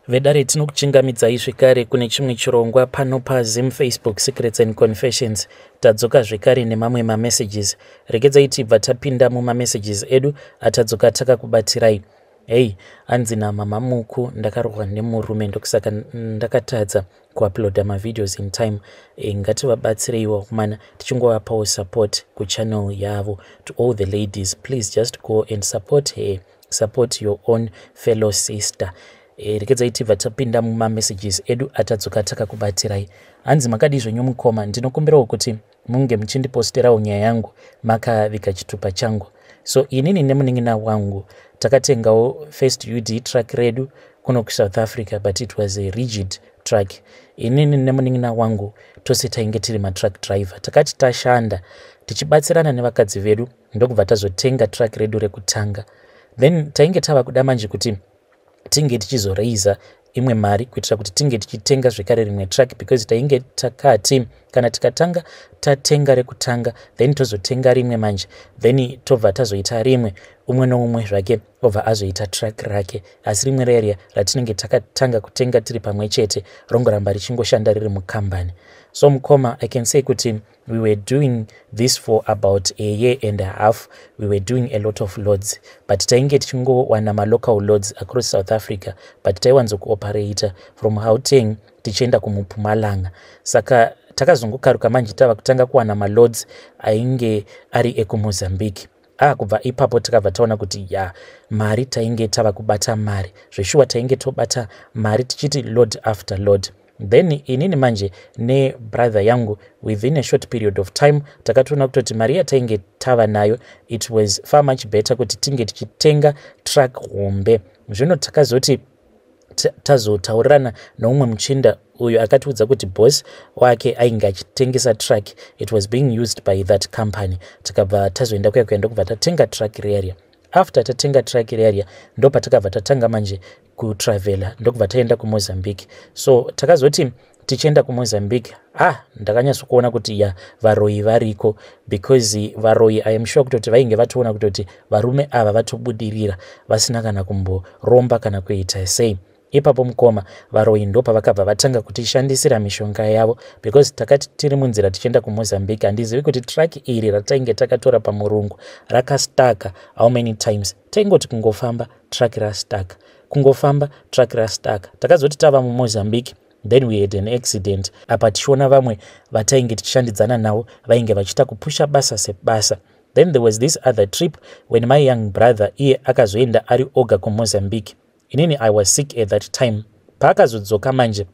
Vedare, tinokuchingamidzai zvekare kune chimwe chirongwa pano paZim Facebook Secrets and Confessions. Tadzoka zvekare nemamwe mamessages. Regedzai tibva tapinda mumamessages edu atadzoka takakubatirai. Hei, hanzi namama Muku, ndakarohwa nemurume, ndokusaka ndakatadza kuuploada mavideos in time. Ngativabatsireiwo vakomana, tichingovapawo support kuchannel yavo. To all the ladies, please just go and support her, support your own fellow sister. Regedzai tibva tapinda mumamessages edu atadzoka takakubatirai. Hanzi, makadii zvenyu mukoma? Ndinokumbirawo kuti munge muchindiposterawo nyaya yangu makaviga chitupa changu. So inini nemunin'ina wangu takatengawo first UD truck redu kuno kuSouth Africa, but it was a rigid truck. Inini nemunin'ina wangu tose tainge tiri matruck driver. Takati tashanda tichibatsirana nevakadzi vedu, ndokubva tazotenga truck redu rekutanga. Then tainge tava kuda manje kuti tinge tichizoraisa imwe mari kuitira kuti tinge tichitenga zvekare rimwe truck, because tainge takati kana tikatanga tatenga rekutanga, then tozotenga rimwe manje, then tobva tazoita rimwe, umwe noumwe zvake obva azoita truck rake, asi rimwe reria ratinenge takatanga kutenga tiri pamwe chete rongoramba richingoshanda riri mukambani. So mukoma, I can say kuti we were doing this for about a year and a half. We were doing a lot of loads, but tainge tichingowana malocal loads across South Africa, but taiwanzokuoperata from Gauteng tichienda kuMupumalanga. Saka takazongokaruka manje tava kutanga kuwana maloads ainge ari ekuMozambique. Kubva ipapo takabva taona kuti ya, mari tainge tava kubata mari zveshuwa. Tainge tobata mari tichiti load after load. Then inini manje nebrother yangu, within a short period of time, takatoona kutoti mari yatainge tava nayo, it was far much better kuti tinge tichitenga truck hombe. Zvino takazoti tazotaurirana noumwe muchinda uyo akatiudza kuti boss wake ainge achitengesa truck. It was being used by that company. Tikabva tazoenda kuya kuya, ndokubva tatenga truck rearia. After tatenga truck rearia, ndopatakabva tatanga manje kutravela, ndokubva taenda kuMozambique. So takazoti tichienda kuMozambique, ndakanyatsokuona kuti ya, varoi variko, because varoi, I am sure kutoti vainge vatoona kutoti varume ava vatobudirira vasina kana kumboromba kana kuita sei. Ipapo mukoma, varoi ndopavakabva vatanga kutishandisira mishonga yavo, because takati tiri munzira tichienda kuMozambique, handizivi kuti truck iri ratainge takatora pamurungu rakastaka how many times. Taingoti kungofamba, truck rastaka, kungofamba, truck rastaka. Takazoti tava muMozambique, then we had an accident. Apa tichiona vamwe vatainge tichishandidzana navo vainge vachiita kupusha basa sebasa. Then there was this other trip when my young brother iye akazoenda ari oga kuMozambique. Inini I was sick at that time. Paakazodzoka manje,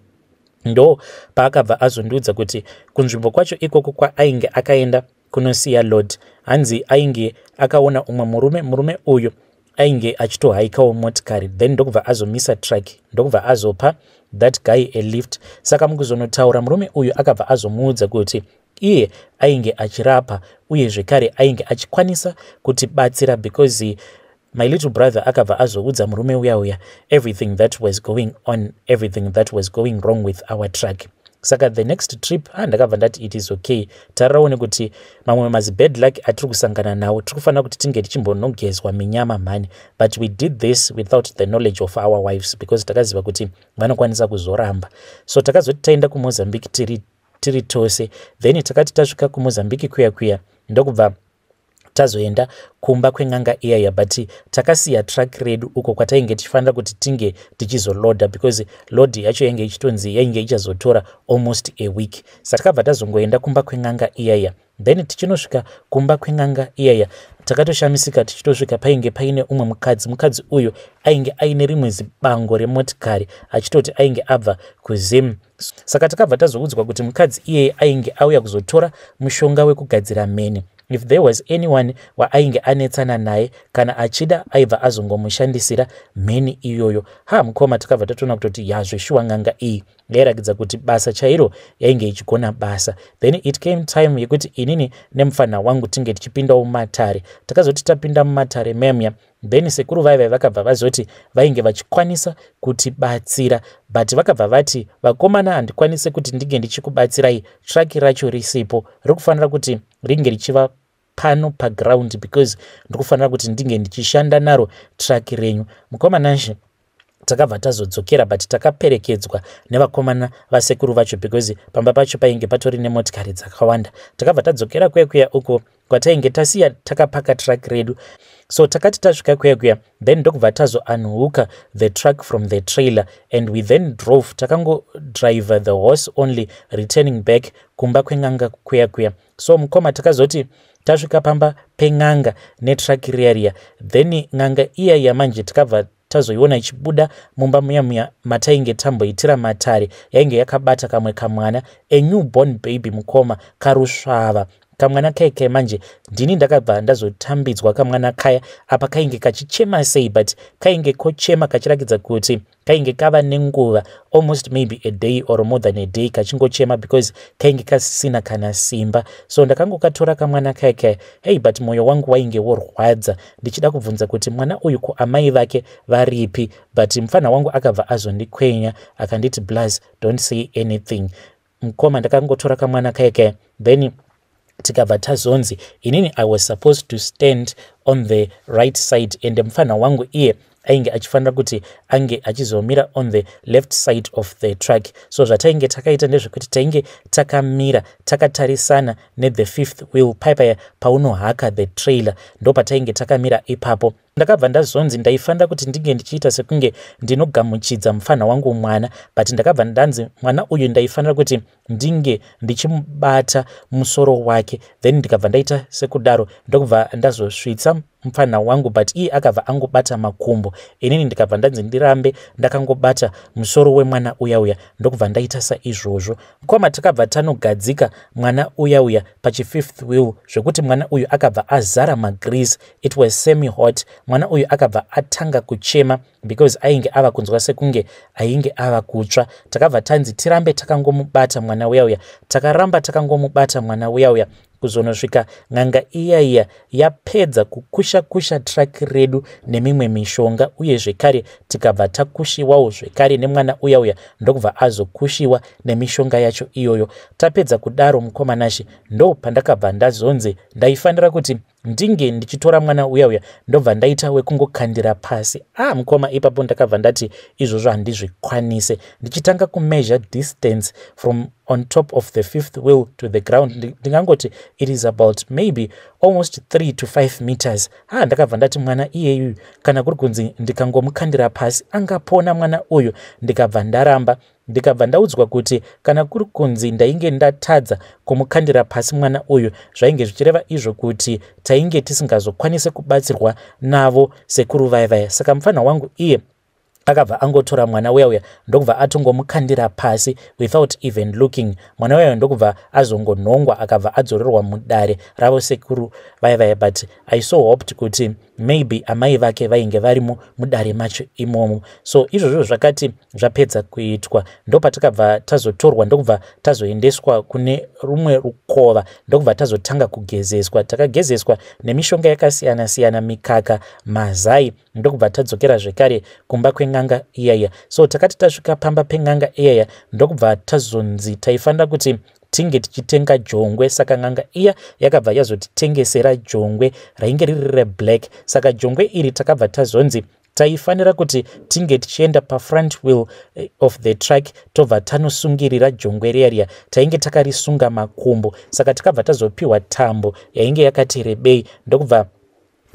ndo paakabva azondiudza kuti kunzvimbo kwacho ikoko kwaainge akaenda kunosiya load, hanzi ainge akaona umwe murume. Murume uyu ainge achitohaikawo motikari, then ndokubva azomisa truck, ndokubva azopa that guy a lift. Saka mukuzonotaura, murume uyu akabva azomuudza kuti iye ainge achirapa, uye zvekare ainge achikwanisa kutibatsira, because my little brother akabva azoudza murume uya uya everything that was going on, everything that was going wrong with our truck. Saka the next trip, ndakabva ndati it is okay. Tariraone kuti mamwe mazibad luck atiri kusangana nawo, tiri kufanira kuti tinge tichimbonogezwa minyama mhani. But we did this without the knowledge of our wives, because takaziva kuti vanokwanisa kuzoramba. So takazoti taenda kuMozambique tiri tose, then takati tasvika kuMozambique kuya kuya, ndokubva tazoenda kumba kwen'anga iyaya, but takasiya truck redu uko kwatainge tichifanira kuti tinge tichizoloada, because load yacho yainge ichitonzi yainge ichazotora almost a week. Saka takabva tazongoenda kumba kwen'anga iyaya. Then tichinosvika kumba kwen'anga iyaya, takatoshamisika tichitosvika painge paine umwe mukadzi. Mukadzi uyu ainge aine rimwe zibango remotikari, achitoti ainge abva kuZim. Saka takabva tazoudzwa kuti mukadzi iyeye ainge auya kuzotora mushonga wekugadzira mheni. If there was anyone waainge anetsana naye kana achida, aibva azongomushandisira mheni iyoyo. Ha, mukoma, takabva tatoona kutoti yazveshuwa, n'anga iyi yairakidza kuti basa chairo yainge ichigona basa. Then it came time yekuti inini nemufanha wangu tinge tichipindawo mumatare. Takazoti tapinda mumatare memya, then sekuru vaivai vakabva vazoti vainge vachikwanisa kutibatsira, but vakabva vati, "Vakomana, handikwanisi kuti ndinge ndichikubatsirai truck racho risipo. Riri kufanira kuti ringe richiva pano paground, because ndiri kufanira kuti ndinge ndichishanda naro truck renyu." Mukoma Nashe, Takabva tazodzokera, but takaperekedzwa nevakomana vasekuru vacho because pamba pacho painge patori nemotikari dzakawanda. Takabva tadzokera kuya kuya uko kwatainge tasiya takapaka truck redu. So takati tasvika kuya kuya, then ndokubva tazo unhooka the truck from the trailer and we then drove. Takangodrive the horse only, returning back kumba kwen'anga kuya kuya. So mukoma, takazoti tasvika pamba pen'anga netruck riya riya, then n'anga iya yamanje takabva tazoiona ichibuda mumba muya muya matainge tamboitira matare. Yainge yakabata kamwe kamwana, a newborn baby, mukoma, karusvava kamwana kaikai. Manje ndini ndakabva ndazotambidzwa kamwana kaya. Apa kainge kachichema sei, but kainge kochema kachirakidza kuti kainge kava nenguva, almost maybe a day or more than a day, kachingochema because kainge kasisina kana simba. So ndakangokatora kamwana kaikai. Hey, but mwoyo wangu wainge worwadza ndichida kubvunza kuti mwana uyu ko amai vake varipi? But mufana wangu akabva azondikwenya akanditi, "Blaz, don't say anything." Mukoma, ndakangotora kamwana kaikai, then tikabva tazonzi inini I was supposed to stand on the right side and mufana wangu iye ainge achifanira kuti ange achizomira on the left side of the truck. So zvatainge takaita ndezvekuti tainge takamira takatarisana nethe fifth wheel paipaya paunohaka the trailer, ndo patainge takamira ipapo. Ndakabva ndazonzi ndaifanira kuti ndinge ndichiita sekunge ndinogamuchidza mufana wangu mwana, but ndakabva ndanzi mwana uyu ndaifanira kuti ndinge ndichimubata musoro wake. Then ndikabva ndaita sekudaro, ndokubva ndazosvitsa mufana wangu, but iye akabva angobata makumbo. Inini ndikabva ndanzi ndirambe ndakangobata musoro wemwana uya uya, ndokubva ndaita saizvozvo. Kwama takabva tanogadzika mwana uya uya pachififth wheel, zvekuti mwana uyu akabva azara magrease. It was semi hot. Mwana uyu akabva atanga kuchema because ainge ava kunzwa sekunge ainge ava kutsva. Takabva tanzi tirambe takangomubata mwana uya uya. Takaramba takangomubata mwana uya uya kuzonosvika n'anga iya iya yapedza kukusha kusha truck redu nemimwe mishonga, uye zvekare tikabva takushiwawo zvekare nemwana uya uya, ndokubva azokushiwa nemishonga yacho iyoyo. Tapedza kudaro, mukomanashe, ndo pandakabva ndazonzi ndaifanira kuti ndinge ndichitora mwana uya uya, ndobva ndaita wekungokandira pasi. Ah, mukoma, ipapo ndakabva ndati izvozvo handizvikwanise. Ndichitanga kumeasure distance from on top of the fifth wheel to the ground, ndingangoti it is about maybe almost 3 to 5 meters. Ha, ndakabva ndati mwana iyeyu kana kuri kunzi ndikangomukandira pasi angapona mwana uyu? Ndikabva ndaramba. Ndikabva ndaudzwa kuti kana kuri kunzi ndainge ndatadza kumukandira pasi mwana uyu, zvainge zvichireva izvo kuti tainge tisingazokwanisi kubatsirwa navo sekuru vaya vaya. Saka mufana wangu iye akabva angotora mwana uya uya, ndokubva atongomukandira pasi without even looking. Mwana uya ndokubva azongonhongwa, akabva adzorerwa mudare ravo sekuru vaya vaya. But I so hoped kuti maybe amai vake vainge varimo mudare macho imomo. So izvozvo zvakati zvapedza kuitwa, ndopatakabva tazotorwa, ndokubva tazoendeswa kune rumwe rukova, ndokubva tazotanga kugezeswa. Takagezeswa nemishonga yakasiyana-siyana, mikaka, mazai, ndokubva tadzokera zvekare kumba kwen'anga iyaya. So takati tasvika pamba pen'anga iyaya, ndokubva tazonzi taifanira kuti tinge tichitenga jongwe. Saka n'anga iya yakabva yazotitengesera jongwe rainge riri reblack. Saka jongwe iri takabva tazonzi taifanira kuti tinge tichienda pafront wheel of the truck, tobva tanosungirira jongwe riya riya tainge takarisunga makumbo. Saka takabva tazopiwa tambo yainge yakati rebei, ndokubva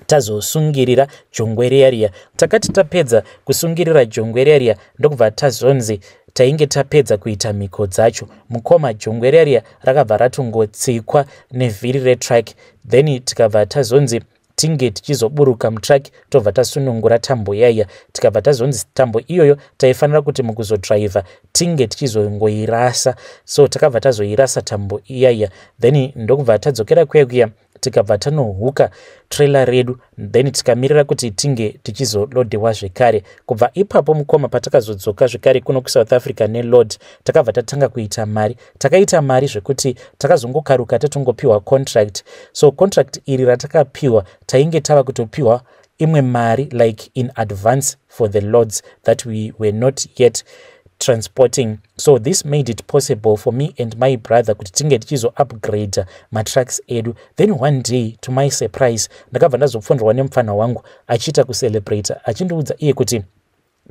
tazosungirira jongwe riya riya. Takati tapedza kusungirira jongwe riya riya, ndokubva tazonzi tainge tapedza kuita mhiko dzacho. Mukoma, jongwe riya riya rakabva ratongotsikwa nevhiri retruck. Then tikabva tazonzi tinge tichizoburuka mutruck, tobva tasunungura tambo yaiya. Tikabva tazonzi tambo iyoyo taifanira kuti mukuzodhiraivha tinge tichizongoirasa. So takabva tazoirasa tambo iyaiya, then ndokubva tadzokera kuya kuya, tikabva tanohuka trailer redu, then tikamirira kuti tinge tichizolodhewa zvekare. Kubva ipapo, mukoma, patakazodzoka zvekare kuno kuSouth Africa neload, takabva tatanga kuita mari. Takaita mari zvekuti takazongokaruka tatongopiwa contract. So contract iri ratakapiwa, tainge tava kutopiwa imwe mari like in advance for the loads that we were not yet transporting. So this made it possible for me and my brother kuti tinge tichizoupgrade matrucks edu. Then one day, to my surprise, ndakabva ndazopfundirwa nemufana wangu achiita kucelebrata, achindiudza iye kuti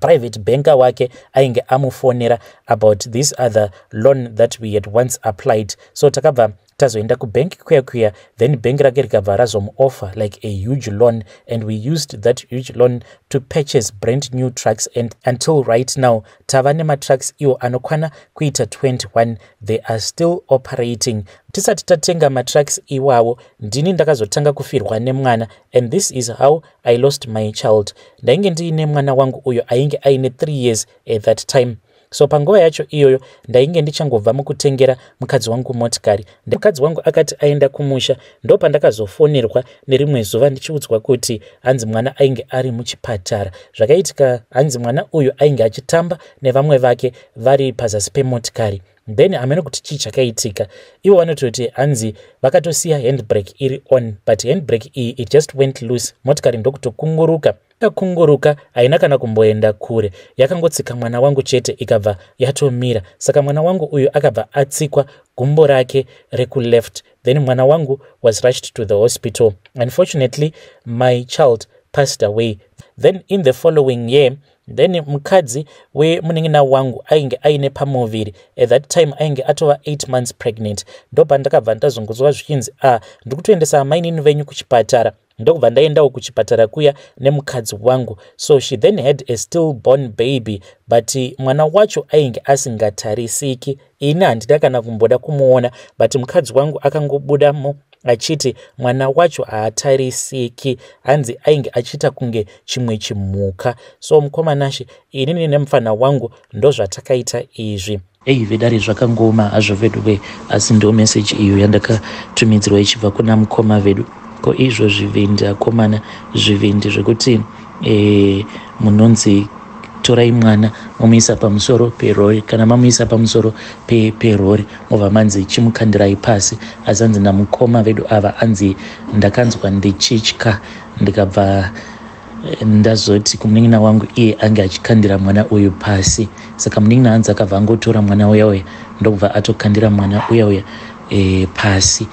Private banker wake ainge amufonera about this other loan that we had once applied. So takabva tazoenda kubank kuya kuya, then bank rake rikabva razomuoffer like a huge loan, and we used that huge loan to purchase brand new trucks, and until right now tava nematrucks iwo anokwana kuita 21. They are still operating. Tisati tatenga matrucks iwawo, ndini ndakazotanga kufirwa nemwana, and this is how I lost my child. Ndainge ndiine mwana wangu uyo ainge aine 3 years at that time. So panguva yacho iyoyo ndainge ndichangobva mukutengera mukadzi wangu motikari. Mukadzi wangu akati aenda kumusha, ndopandakazofonerwa nerimwe zuva ndichiudzwa kuti hanzi mwana ainge ari muchipatara. Zvakaitika, hanzi mwana uyu ainge achitamba nevamwe vake vari pazasi pemotikari, then hamene kuti chii chakaitika. Ivo vanototi hanzi vakatosiya handbrake iri on, but handbrake iyi, it just went loose, motikari ndokutokunguruka. Yakunguruka, haina kana kumboenda kure, yakangotsika mwana wangu chete, ikabva yatomira. Saka mwana wangu uyu akabva atsikwa gumbo rake rekuleft. Then mwana wangu was rushed to the hospital. Unfortunately, my child passed away. Then in the following year, then mukadzi wemunin'ina wangu ainge aine pamuviri. At that time ainge atova 8 months pregnant. Ndopandakabva ndazongonzwa zvichinzi, "A ah, ndiri kutoendesa amainini venyu kuchipatara." Ndokubva ndaendawo kuchipatara kuya nemukadzi wangu. So she then had a still born baby, but mwana wacho ainge asingatarisiki. Ini handida kana kumboda kumuona, but mukadzi wangu akangobudamo achiti mwana wacho haatarisiki, hanzi ainge achiita kunge chimwe chimhuka. So mukoma Nashe, inini nemufana wangu ndozvatakaita izvi. Ei vedare, zvakangoma hazvo vedu, asi ndo meseji iyo yandakatumidzirwa ichibva kuna mukoma vedu. Ko izvo zvivindi, akomana, zvivindi zvekuti munonzi torai mwana mumuisa pamusoro perori, kana mamuisa pamusoro perori, mobva manzi chimukandirai pasi. Asi anzi namukoma vedu ava, anzi ndakanzwa ndichitya, ndikabva ndazoti kumunin'ina wangu iye ange achikandira mwana uyu pasi. Saka munin'ina hanzi akabva angotora mwana uya uya, ndokubva atokandira mwana uya uya pasi.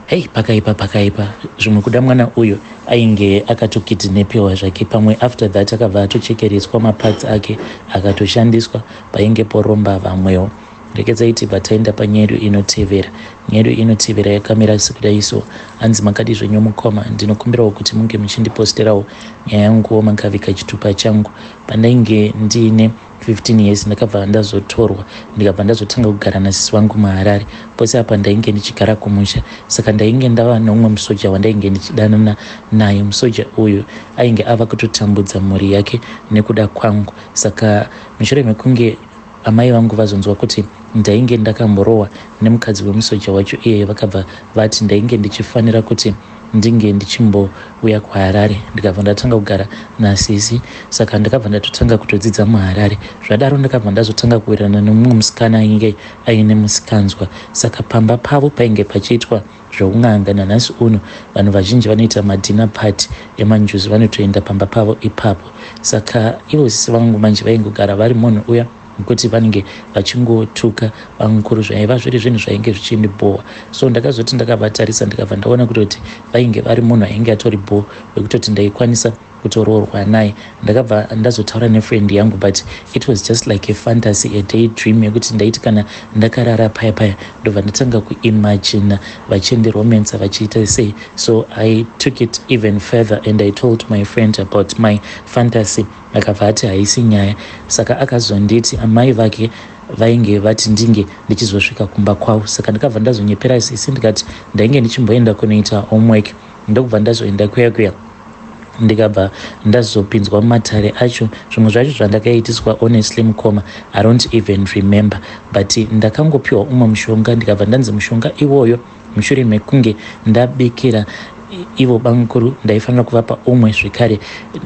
Hei, pakaipa, pakaipa. Zvimwe kuda mwana uyu ainge akatokidnapiwa zvake. Pamwe after that akabva atochekereswa maparts ake, akatoshandiswa painge poromba vamwewo. Rekedzai tibva taenda panyaya inotevera. Nyaya inotevera yakamira sekudai so. Hanzi, "Makadi zvenyu mukoma? Ndinokumbirawo kuti munge muchindiposterawo nyaya yanguwo makavika chitupa changu. Pandainge ndiine 15 years, ndakabva ndazotorwa, ndikabva ndazotanga kugara nasisi vangu muHarare. Pose apa ndainge ndichigara kumusha. Saka ndainge ndava neumwe musoja wandainge ndichidanana naye. Musoja uyu ainge ava kutotambudza mhuri yake nekuda kwangu. Saka mushure mekunge amai vangu vazonzwa kuti ndainge ndakamborohwa nemukadzi wemusoja wacho iyeye, vakabva vati ndainge ndichifanira kuti ndinge ndichimbouya kuHarare. Ndikabva ndatanga kugara nasisi. Saka ndakabva ndatotanga kutodzidza muHarare. Zvadaro ndakabva ndazotanga kuwirirana nemumwe musikana ainge aine musikanzwa. Saka pamba pavo painge pachiitwa zveun'anga. Nanhasi uno vanhu vazhinji vanoita madinner party emanjuzi vanotoenda pamba pavo ipapo. Saka ivo sisi vangu manje vaingogara vari munhu uya nekuti vanenge vachingotuka vamukuru. Zvaiva zviri zvinhu zvainge zvichindibhowa. So ndakazoti ndakavatarisa, ndikabva ndaona kutoti vainge vari munhu ainge atori bho wekutoti ndaikwanisa kutoroorwa naye. Ndakabva ndazotaura nefriend yangu, but it was just like a fantasy, a day dream, yekuti ndaiti kana ndakarara paya paya, ndobva ndatanga kuimagina vachindiromensa, vachiita sei. So I took it even further and I told my friend about my fantasy. Akabva ati haisi nyaya. Saka akazonditi amai vake vainge vati ndinge ndichizosvika kumba kwavo. Saka ndakabva ndazonyepera sisi, ndikati ndainge ndichimboenda kunoita homework. Ndokubva ndazoenda kuya kuya, ndikabva ndazopinzwa mumatare acho. Zvimwe zvacho zvandakaitiswa, honestly mukoma, I don't even remember, but ndakangopiwa umwe mushonga, ndikabva ndanzi mushonga iwoyo, mushure mekunge ndabikira ivo bamukuru, ndaifanira kuvapa umwe zvekare,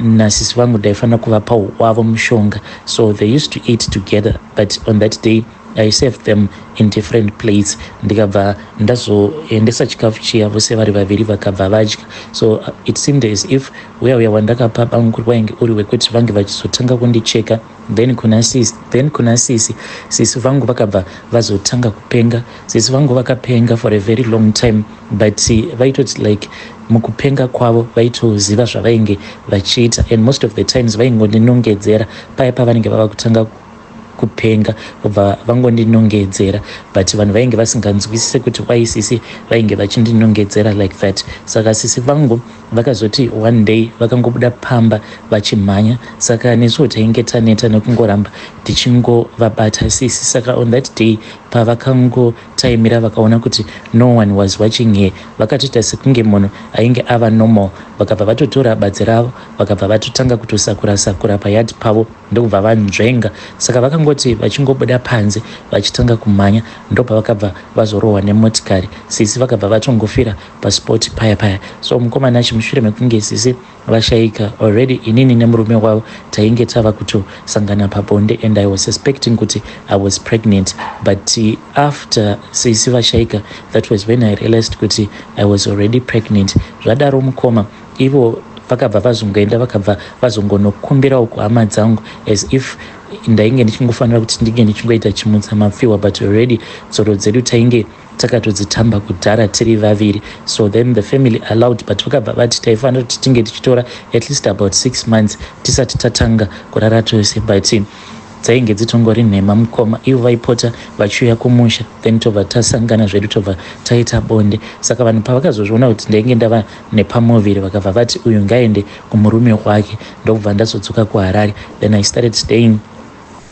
nasisi vangu ndaifanira kuvapa wavo mushonga. So they used to eat together, but on that day I served them in different plates. Ndikabva ndazoendesa chikafu chiya, vose vari vaviri vakabva vadya. So it seemed as if uya uya wandakapa bamukuru wainge uri wekuti vange vachizotanga kundicheka. Then kuna sisi, sisi vangu vakabva vazotanga kupenga. Sisi vangu vakapenga for a very long time, but vaitoti like Mukupenga kwavo vaitoziva zvavainge vachiita, and most of the times vaingondinongedzera paya pavanenge vava kutanga kupenga, kubva vangondinongedzera, but vanhu vainge vasinganzwisise kuti why sisi vainge vachindinongedzera like that. Saka sisi vangu vakazoti one day vakangobuda pamba vachimhanya. Saka nesuwo tainge taneta nekungoramba tichingovabata sisi. Saka on that day pavakangotaimira, vakaona kuti no one was watching her, vakatoita sekunge munhu ainge ava normal. Vakabva vatotora badzi ravo, vakabva vatotanga kutosakura sakura payard pavo, ndokubva vanzvenga. Saka vakangoti vachingobuda panze vachitanga kumhanya, ndopavakabva vazorohwa nemotikari. Sisi vakabva vatongofira paspot paya paya. So mukomana achi, mushure mekunge sisi vashayika already, inini nemurume wavo tainge tava kutosangana pabonde, and I was suspecting kuti I was pregnant. But after sisi vashayika, that was when I realized kuti I was already pregnant. Zvadaro mukoma, ivo vakabva vazongoenda, vakabva vazongonokumbirawo kuhama dzangu as if ndainge ndichingofanira kuti ndinge ndichingoita chimutsa mapfiwa, but already tsoro dzedu tainge takatodzitamba kudhara tiri vaviri. So then the family allowed, but vakabva vati taifanira kuti tinge tichitora at least about 6 months tisati tatanga kurara tose. But dzainge dzitongori nhema mukoma. Ivo vaipota vachiuya kumusha, then tobva tasangana zvedu, tobva taita bonde. Saka vanhu pavakazozviona kuti ndainge ndava nepamuviri, vakabva vati uyu ngaende kumurume wake. Ndokubva ndazodzoka kuHarare. Then I started staying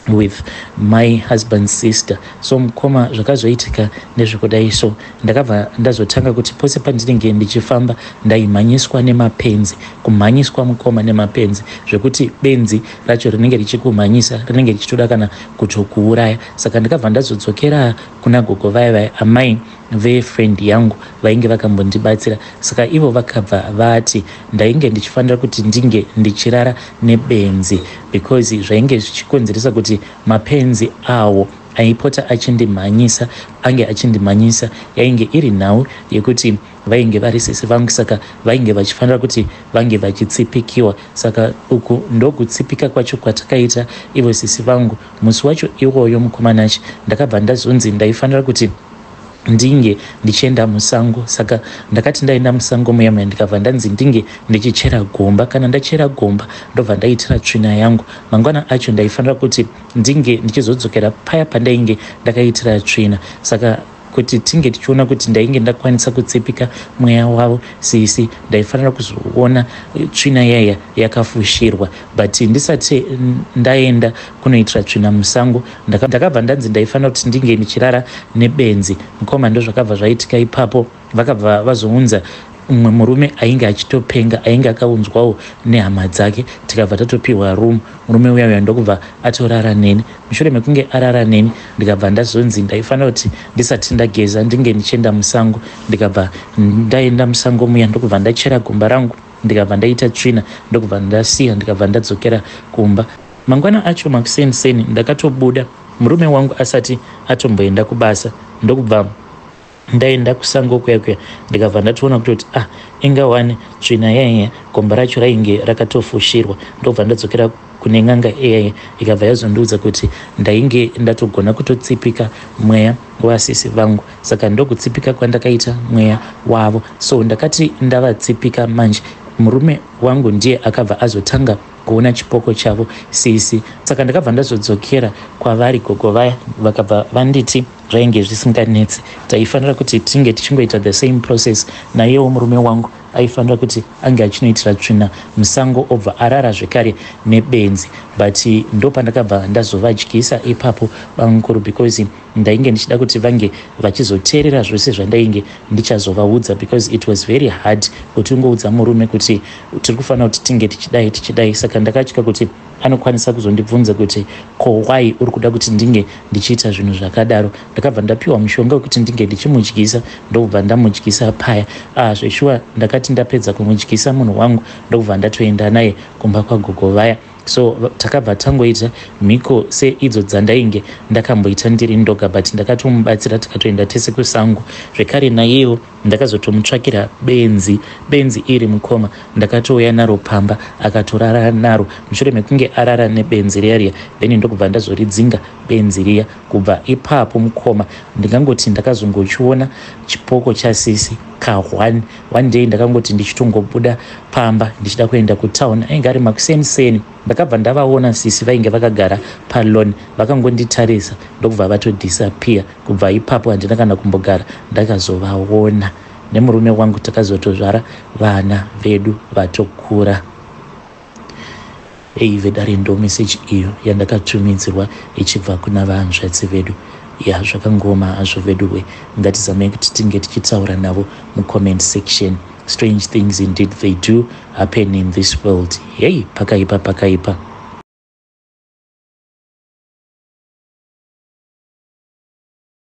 with my husband's sister. So mukoma, zvakazoitika ndezvekudai. So ndakabva ndazotanga kuti pose pandinenge ndichifamba ndaimhanyiswa nemapenzi. Kumhanyiswa mukoma nemapenzi, zvekuti benzi racho rinenge richikumhanyisa, rinenge richitoda kana kutokuuraya. Saka ndakabva ndazodzokera kuna gogo vaya vaya, amai vefriend yangu vainge vakambondibatsira. Saka ivo vakabva vati ndainge ndichifanira kuti ndinge ndichirara nebenzi, because zvainge zvichikonzeresa kuti mapenzi awo aipota achindimhanyisa ange achindimhanyisa yainge iri nhau yekuti vainge vari sisi vangu, saka vainge vachifanira kuti vange vachitsipikiwa. Saka uku ndokutsipika kwacho kwatakaita ivo sisi vangu musi wacho iwoyo. Mukomanachi, ndakabva ndazonzi ndaifanira kuti ndinge ndichienda musango. Saka ndakati ndaenda musango muya muya, ndikabva ndanzi ndinge ndichichera gomba. Kana ndachera gomba, ndobva ndaitira tsvina yangu. Mangwana acho ndaifanira kuti ndinge ndichizodzokera paya pandainge ndakaitira tsvina, saka kuti tinge tichiona kuti ndainge ndakwanisa kutsipika mweya wavo sisi, ndaifanira kuzoona tsvina yaya yakafushirwa. But ndisati ndaenda kunoitira tsvina musango, ndakabva ndanzi ndaifanira kuti ndinge ndichirara nebenzi. Mukoma, ndo zvakabva zvaitika ipapo. Vakabva vazounza mumwe murume ainge achitopenga, ainge akaunzwawo nehama dzake. Tikabva tatopiwa room. Murume uya uya ndokubva atorara neni. Mushure mekunge arara neni, ndikabva ndazonzi ndaifanira kuti ndisati ndageza ndinge ndichienda musango. Ndikabva ndaenda musango muya, ndokubva ndachera gomba rangu, ndikabva ndaita tsvina, ndokubva ndasiya, ndikabva ndadzokera kumba. Mangwana acho makuseniseni ndakatobuda murume wangu asati atomboenda kubasa, ndokubva ndaenda kusango kuya kuya. Ndikabva ndatoona kutoti, ah, inga wani tsvina yaiya, gomba racho rainge rakatofushirwa. Ndobva ndadzokera kune n'anga iyaya, ikabva yazondiudza kuti ndainge ndatogona kutotsipika mweya wasisi vangu. Saka ndokutsipika kwandakaita mweya wavo. So ndakati ndavatsipika manje, murume wangu ndiye akabva azotanga kuona chipoko chavo sisi. Saka ndakabva ndazodzokera kwavari gogo vaya, vakabva vanditi zvainge zvisinganetsi, taifanira kuti tinge tichingoita the same process. Naiyewo murume wangu aifanira kuti ange achinoitira tsvina musango, obva arara zvekare nebenzi. But ndopandakabva ndazovadyisa ipapo bamukuru, because ndainge ndichida kuti vange vachizoteerera zvose zvandainge ndichazovaudza, because it was very hard kuti ungoudza murume kuti tiri kufanira kuti tinge tichidai tichidai. Saka ndakatya kuti anokwanisa kuzondibvunza kuti, "Ko why uri kuda kuti ndinge ndichiita zvinhu zvakadaro?" Ndakabva ndapiwa mushonga wekuti ndinge ndichimudyisa, ndokubva ndamudyisa paya. Ah, zveshuwa, ndakati ndapedza kumudyisa munhu wangu, ndokubva ndatoenda naye kumba kwagogo vaya. So takabva tangoita mhiko seidzo dzandainge ndakamboita ndiri ndoga, but ndakatomubatsira, tikatoenda tese kusango zvekare. Naiyewo ndakazotomutsvakira benzi. Benzi iri mukoma, ndakatouya naro pamba, akatorara naro. Mushure mekunge arara nebenzi riya riya, then ndokubva ndazoridzinga. Benzi riya. Kubva ipapo mukoma, ndingangoti ndakazongochiona chipoko chasisi ka1. One day ndakangoti ndichitongobuda pamba ndichida kuenda kutown, ainge ari makuseniseni, ndakabva ndavaona sisi vainge vakagara palawn, vakangonditarisa ndokubva vatodisappear. Kubva ipapo handina kana kumbogara ndakazovaona. Nemurume wangu takazotozvara vana vedu vatokura. Ei vedare, ndo meseji iyo yandakatumidzirwa ichibva kuna vahanzvadzi vedu. Ya, zvakangoma hazvo veduwe. Ngatizamei kuti tinge tichitaura navo mucomment section. Strange things indeed, they do happen in this world. Hei, pakaipa, pakaipa.